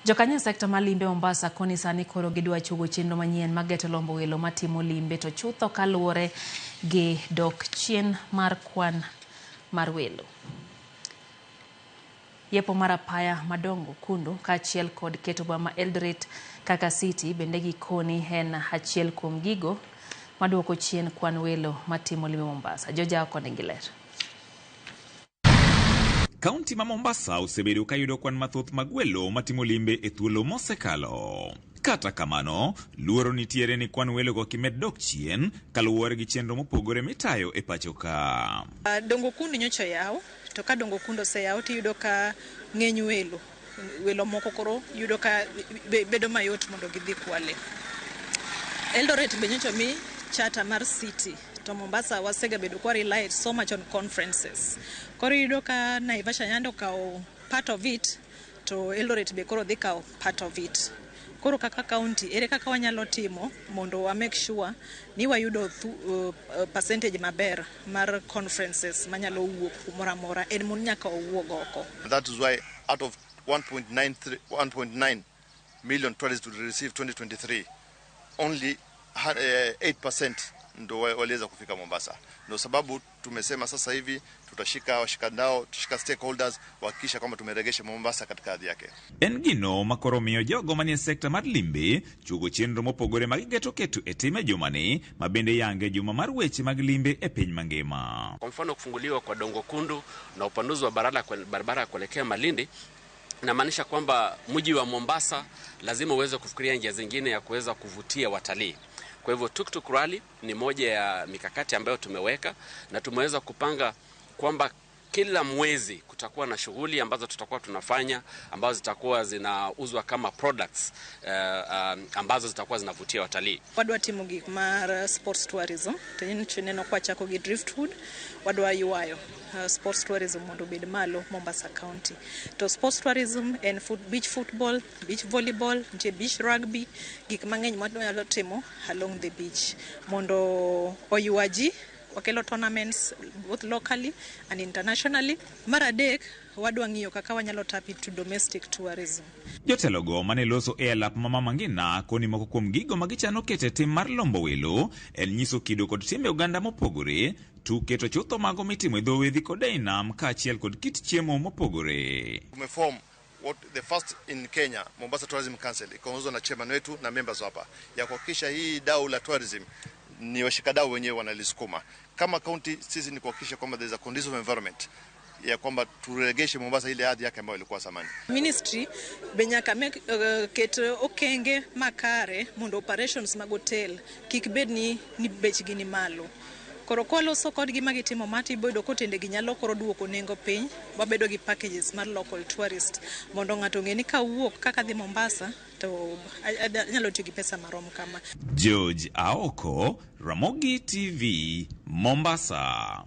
Jokanyo e sekta mar limbe Mombasa koni sani koro gidwa chugo chenro manyien mageto lombo welo matimo limbe to chutho kaluwore gi dok chien mar kwan mar welo. Yepo mar apaya madongo Kundu kaachiel kod keto boma ma Eldoret kaka city bende gikoni en achiel kuom gigo maduoko chien kwan welo matimo limbe Mombasa. Joja oko nigi ler. Kaunti ma Mombasa osebedo ka yudo kwan mathoth mag welo matimo limbe e thuolo mosekalo. Kata kamano, luoro nitiere ni kwan welogo kimed dok chien kaluwore gi chenro mopogore mitayo e pacho ka. Dongo Kundu nyocha oyaw, to ka Dongo Kundu oseyaw tiyudo ka ng'eny welo, welo moko koro yudo ka bedo mayot mondo gidhi Kwale. Eldoret be nyocha omi charter mar city to Mombasa wasegabedo kwa rely so much on conferences. Koro iyudo ka Naivasha yande okawo part of it to Eldoret be koro dhi kawo part of it. Koro kaka county ere kaka wanyalo timo mondo wa make sure ni wayudo percentage maber mar conferences manyalo wuok kumoro amora en mon nyaka owuog oko. That is why out of 1.9 million tourists to receive 2023 only 8% ndo waliweza kufika Mombasa. Ndio sababu tumesema sasa hivi tutashika washikadau, tutashika stakeholders kuhakikisha kwamba tumeregesha Mombasa katika hadhi yake. En gino makoro miyo jogo manie sekta mar limbe chugo chenro mopogore ma gigeto keto e tim e jumani ma bende yange juma mar weche mag limbe e piny mangima. Kwa mfano kufunguliwa kwa Dongo Kundu na upanuzi wa barabara kuelekea Malindi inamaanisha kwamba mji wa Mombasa lazima uweze kufikiria njia zingine ya kuweza kuvutia watalii. Kwa hivyo Tuktuk Rally ni moja ya mikakati ambayo tumeweka na tumeweza kupanga kwamba kila mwezi kutakuwa na shughuli ambazo tutakuwa tunafanya ambazo zitakuwa zinauzwa kama products ambazo zitakuwa zinavutia watalii. Wadwa timo gik mar sports tourism to neno kwa chako gi Driftwood wadwa ywayo sports tourism mondo obed malo Mombasa County. To sports tourism en beach football, beach volleyball, nitie beach rugby, gik mang'eny mwadwaro timo along the beach mondo oywa ji. Wakelo tournaments both locally and internationally. Mar adek, wadwa ng'iyo kaka wanyalo tap into domestic tourism. Jotelogo mane loso e alap ma Mama Ngina koni moko kuom gigo ma gichano keto e tim mar lombo welo en nyiso kido kod timbe oganda mopogore, tuke to chutho mago mitimo e dho wedhi kod ei nam kaachiel kod kit chiemo mopogore. Tumeform what the first in Kenya, Mombasa Tourism Council, ikiongozwa na chairman wetu na members hapa, ya kuhakikisha hii dau la tourism ni washikadau wenyewe wanalisukuma. Kama county sisi ni kuhakikisha kwamba there is a conducive environment ya kwamba turegeshe Mombasa ile hadhi yake ambayo ilikuwa zamani. Ministry be nyaka ket okenge makare mondo operations mag hotel kik bed ni bechgi ni malo. Koro kwaloso kodgi ma gitimo ma to iboyudo ka otende gi nyalo koro duoko nengo piny, wabedo gi packages mar local tourist mondo ng'ato ong'e ni kawuok kaka dhi Mombasa to anyalo tiyo gi pesa marom kama. George Aoko, Ramogi TV, Mombasa.